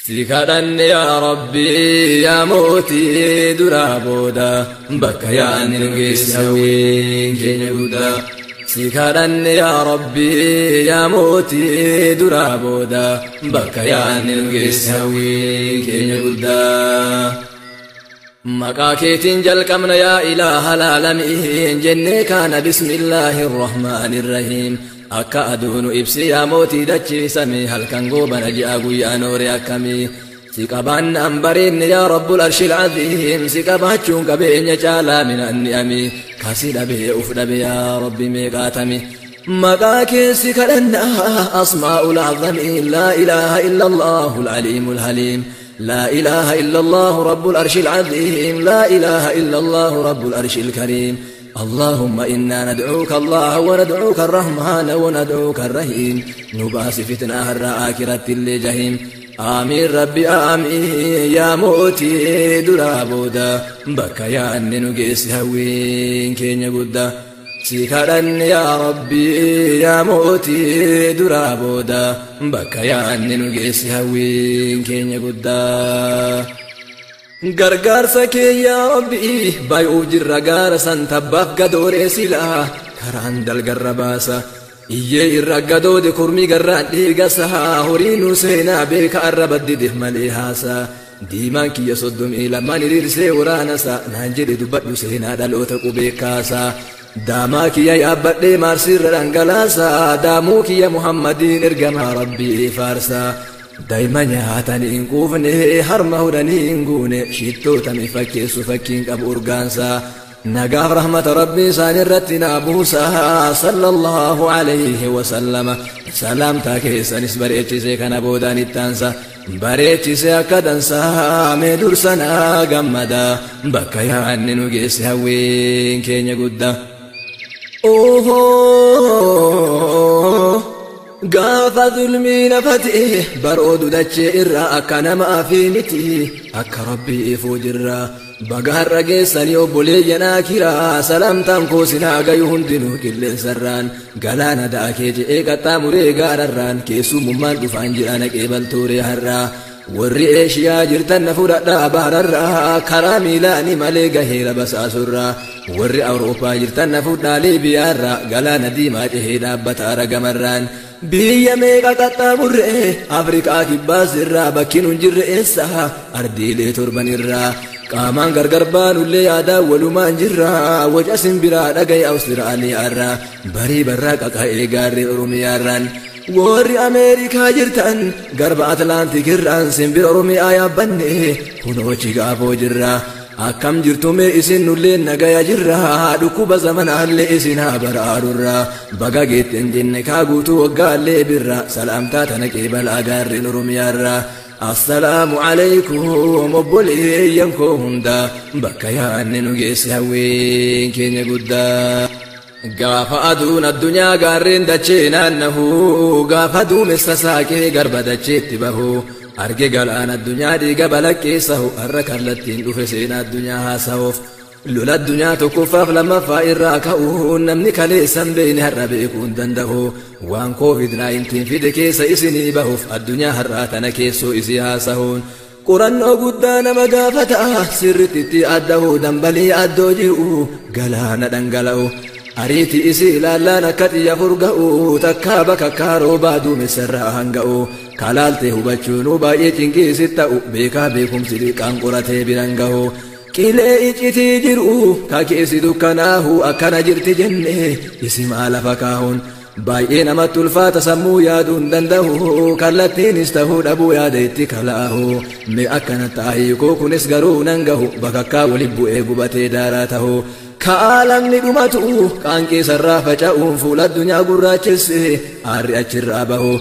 Si kadhanne yaa Rabbii yaa mootii duraa booda bakka yaadni nu geesse hawwiin keenya guddaa. Si kadhanne yaa Rabbii yaa mootii duraa booda bakka yaadni nu geesse hawwiin keenya guddaa. Maqaa keetiin jalqabna yaa ilaaha laalamiin jennee kaana bismillaahi irrahmaani irrahiim. Akka aduunu ibsi yaa mootii dachiisame halkan goobana ji'a guyyaa noore akkamii. Si qabaannaan bareenye yaa rabbul arshil aziim si qabaachuun qabeenya caalaa minaan ni'ami. Kasi dhabee uf dhabe yaa rabbi meeqaatami. Maqaa keessi kadhannaa asmaa'ul azamiin laa ilaaha illa allaahul aliimul haliim. لا إله إلا الله رب العرش العظيم لا إله إلا الله رب العرش الكريم. اللهم إنا ندعوك الله وندعوك الرحمن وندعوك الرحيم نباس فتنة الآخرة الجحيم. آمين ربي آمين يا موتي درابودا بك يا أني نجيس هوين كين يقودا. سيكارن يا ربي يا موتي درابودا بك يا أني نجيس هوين كين يقودا. Gargaarsa kee yaa Rabbii baay'uu jirra gaara san tabbaaf gadooree silaa karaan dalgarra baasa. Iyyee irra gadoode kurmii garraan dhiigasaa horii nu seenaa beeka arraba didif malee haasaa. Diimaan kiyya 32 hiriirsee waraanasaa naan jedhe dubbadhu seenaa dhaloota qubee kaasaa. Daamaa kiyya yaabbadhee maarsiirra dhangalaasaa daamuu kiyya Muhammadiin ergamaa Rabbii faarsaa. Daa'ima nyaatanii hin quufne harma hodhanii hin guune shittootame fakkeessu fakkiin qabu urgaansaa. Nagaaf rahmata Rabbii isaan irratti naa buusaa sallallahu alayhi wasallama. Salaamtaa keessanis bareechisee kana boodaan ittaansa. Bareechisee akka dansaa mee dursanaa gammadaa bakka yaadni nu geesse hawwiin keenya guddaa. Gaafa zulmii nafate baroodu dachee irraa akka namaa fi miti akka Rabbii ifuu jirra. Baga har'a geessanii obboleeyyan akiraa salaamtaan koo sinaa gayu hundinuu qilleensarraan galaana daakee je'ee qaxxaamuree gaararraan keessummaan dhufaan jira naqee baltooree har'aa. Warri Eeshiyaa jirtan na fudhadhaa baararraa karaa miilaanii malee gaheera basaasurraa. Warri Awurooppaa jirtan na fudhaa Liibiyaarraa galaana diimaa cehee dhaabbata argamarraan. Biyya meeqa qaxxaamurree Afrikaa kibbaas irraa bakki nun jirre eessa ardiilee torban irraa. Qaamaan gargar baanullee yaadaa walumaan jirra waca simbiraa dhagaye Awustiraaliyaarraa barii barraa qaqa'ee gaarree Oromiyaarraan. Warri Ameerikaa jirtan garba Atlaantikirraan simbira Oromiyaa yaabbanne kunoochi gaafoo jirra. Akkam jirtu mee isin nullee nagaya jirra dhukkuba zamanaallee isin haa baraarurra. Baga geetten jenne kaa guutuu waggaallee birra salaamtaa tana qeebalaa gaarreen Oromiyaarraa. Assalaamu alaykum obboleeyyan koo hundaa bakka yaadni nu geesse hawwiin keenya guddaa. Gaafa aduun addunyaa gaarreen dachee naannahu gaafa duumessa saaqee garba dacheetti bahu arge galaan addunyaa dhiiga balaqqeessahu har'a kallattiin dhufe seenaa addunyaa haasa'uuf. Lola addunyaa tokkoffaaf lammaffaa irraa ka'uun namni kaleessan beekne har'a beekuu hin danda'u. Waan COVID-19 fide keessa isinii bahuuf addunyaa har'aa tana keessoo isii haasa'uun. Qorannoo guddaa nama gaafata sirriitti itti adda'u dambalii addoo jiru galaana dhangala'u. Ariitii isii ilaallaan akka xiyya furga'u takkaa bakakkaa roobaa duumessarraa hanga'u. Kalaaltee hubachuunuu baay'ee cinqiisi ta'u beekaa beekumsi liqaan qoratee biran gahu. Qilee iccitii jiru ka keessi dukkanaahu akkana jirti jenne isimaa lafa kaa'uun. Baay'ee namatti ulfaata sammuu yaaduu hin danda'u kallattiinis ta'uu dhabuu yaada itti kalaahu. Mee akkana taa'ii koo kunis garuu nan gahu bakakkaa waliin bu'ee gubatee daaraa ta'u. Kaalamni dhumatu qaanqee sarraa faca'uun fuula addunyaa gurraachesse aarri achirraa bahu.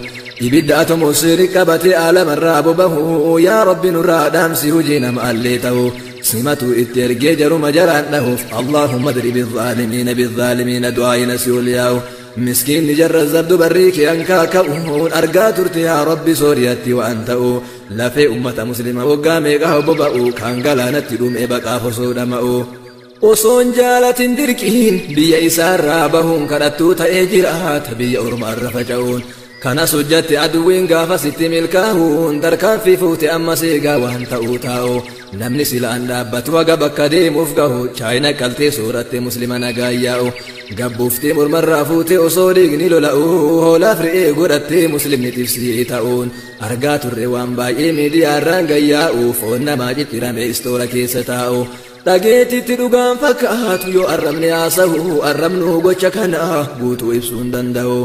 Ibidda atomoosfeerii qabatee aalamarraa bobahu yaa Rabbi nurraa dhaamsi hojii nama allee ta'u. Simatu itti ergee jaruma jaraan dhahuuf Allahumma adribi zaalimiina bizzaalimiina du'aayina si ol yaa'u. Miskiinni jarra zabdu barrii kee hankaa ka'uun argaa turte yaa Rabbi Sooriyaatti waan ta'u. Lafee ummata muslima waggaa meeqa boba'u kan galaanatti dhumee baqaaf osoo dhama'u. Osoon jaalatin dirqiin biyya isaarraa bahuun kadhattuu ta'ee jiraata biyya ormaarra faca'uun. Kanas hojjatte aduwwiin gaafa sitti milkaa'uun tarkaanfii fuute amma seegaa waan ta'uu taa'u. Namni silaan dhaabbatu haga bakka deemuuf gahu chaayina qaltee sooratte muslima nagaa yaa'u. Gabbuuftee mormarraa fuute osoo dhiigni lola'u hoolaaf re'ee godhattee muslimni xibsii ta'uun. Argaa turre waan baay'ee miidiyaarraan gayyaa'u foon namaa ciccirame istoora keessa taa'u. Dhageetitti dhugaan fakkaatu yoo arrabni haasahu arrabnuu gocha kana guutuu ibsuu hin danda'u.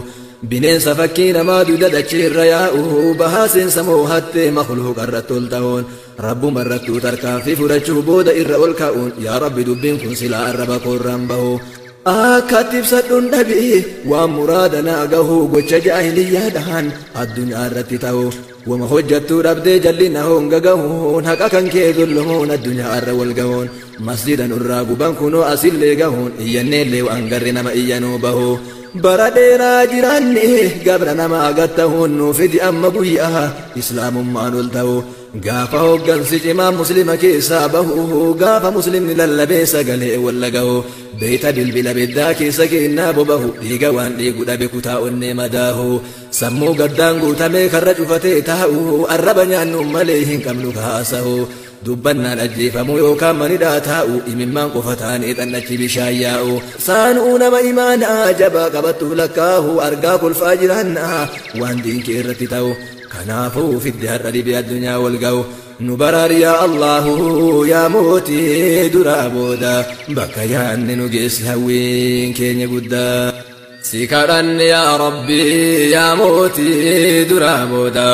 Bineensa fakkii namaa duuda dachee irra yaa'u bahaa seensa moo hattee makluuqa irratti ol ta'uun rabbuma irrattuu tarkaanfii fudhachuu booda irra ol ka'uun yaa rabbi dubbiin kun silaa arraba koorraan bahu. Akkatti ibsadhuun dhabii waan muraada naa gahu gocha jaahiliyyaadhaan addunyaa irratti ta'u. Wama hojjattuu dhabdee jallina honga gahuun haqa kan kee dullumuun addunyaa irra wal gahuun masjida nurraa guban kunoo asillee gahuun iyyanneellee waan garri nama iyyanuu bahu. Bara dheeraa jiraanne gabra namaa gattahuun nuu fidi amma guyyaa islaamummaan ol ta'u. Gaafa hoggansi cimaa muslima keessaa bahu gaafa muslimni lallabee sagalee walla gahu beeyta bilbila biddaa keessa kennaa bobahu dhiiga waan dhiigu dhabe kutaa onnee madaahu sammuu gaddaan guutamee karra cufatee taa'u arraba nyaannu malee hin qabnu kaasahu dubbannaan ajjeefamuu yookaan manidhaa taa'u imimmaan qofa taanee xannachi bishaan yaa'u saanuu nama imaanaa jabaa qabattuuf lakkaahu argaa kolfaa jiraannaa waan diinkee irratti ta'u. Kanaafuu fiddi har'a dhibee addunyaa wal ga'u nu baraar yaa Allahu yaa mootii duraa booda bakka yaanne nu geessi hawwiin keenya guddaa. Si kadhanne yaa Rabbi yaa mootii duraa booda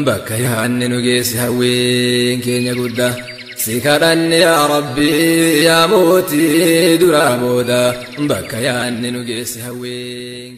bakka yaanne nu geessi hawwiin keenya guddaa. Si kadhanne yaa Rabbi yaa mootii duraa booda bakka yaanne nu geessi hawwiin.